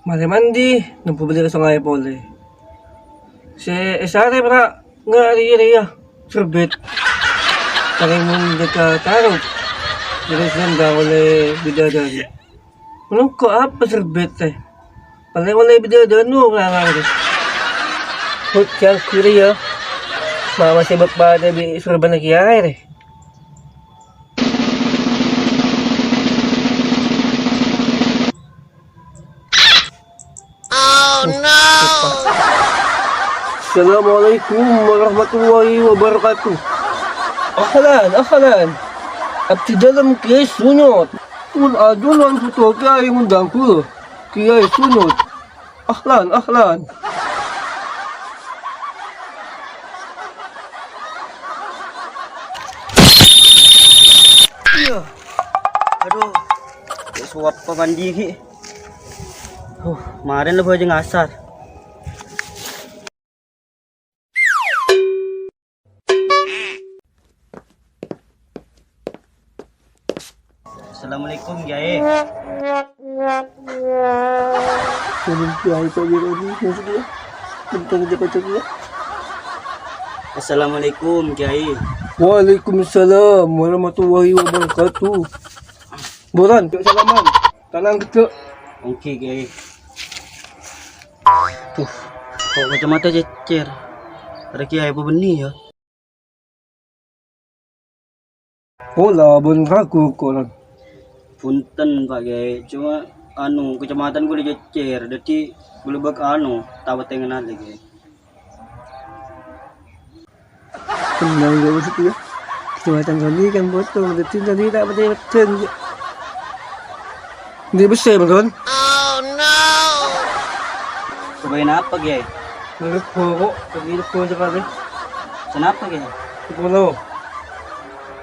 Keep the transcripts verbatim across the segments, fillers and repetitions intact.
Marè mandi, nembu bâli ka songay polè. Sè èsarè, bârâ', nga' rèya-rèya, serbèt. Karè mon dâ' ka tarop, terros nendang ollè bidadari. Malongko apa serbèt, tè? Palèng ollè bidadari, no, ngarang, tè. Hut, jhâ' ghuru, yâ. Ma' masè bâ' padâ bi' sorbhâna kèyaè, rè. Assalamualaikum warahmatullahi wabarakatuh. Ahlan, ahlan. Abdhi dhâlem, Kèyaè Sunyot. Pon ajhunan, Puto Kèyaè ngundang kaulâ. Kèyaè Sunyot. Ahlan, ahlan. Iyâ. Adhu. Sowap pamandi ghi'. Huh, marèn la bhâjâng asar. Assalamualaikum, Kèyaè. Assalamualaikum, Kèyaè. Bentar aja, Kèyaè. Assalamualaikum, Kèyaè. Waalaikumsalam warahmatullahi wabarakatuh. Buruan, cè' salaman. Tanang ghedhâ'. Èngghi, Kèyaè. Duh, kok kacamata cècèr. Arè Kèyaè apa bânnè, yâ? Pola bân ragu koran. Bhunten, Pak Kèyaè. Coma, anu, kacamata kaulâ cècèr. Dhâddhi, kaulâ bâk-, anu, tawèt ngennalè, Kèyaè. Tenang, gak usah, ya. Kacamata Sony kan potong, dhâddhi Sony ta' patè meddhâng, ya. Andi' bessè, Bang Ron? Sè bâi napa, Kèyaè? Ngerep bokok, lagi lego sekali. Sè napa, Kèyaè? Sepuluh.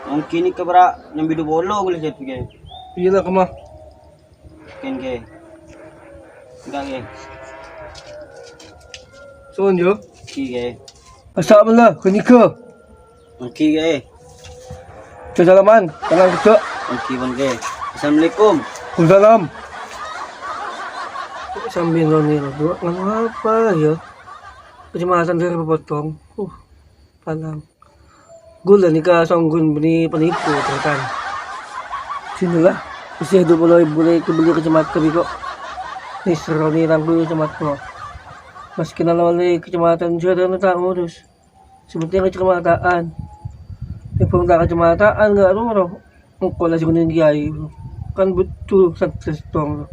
Mungkin ini kebrak nyambi dua puluh, boleh jadi, Kèyaè. Iyâ la, kemma. Ken, Kè. Enggak, Kè. Soon, yo. Èngghi, Kè. Asa' bella, keniga. Èngghi, Kè. Salaman, tanang ghedhâ'. Èngghi, pon, Kè. Assalamualaikum. Waalaikumsalam. Sambil noni rodo, ngapa ya? Kacamata dhâri potong. Uh, palang. Ghulâ nèka songghun bânnè panipu, tarètan. Sinilah, bisa dua puluh ribu rè kabelli kacamata bi' ko'. Nèser nèlang ghulâ kacamata. Maskè nala ollè kacamata jârâna ta' ngurus. Sè pentèng kacamataan. Tèmbhâng ta' kacamataan, enggak roro. Engko' la sè ghunèng kèyaè. Kan bhuto santrè sèttong.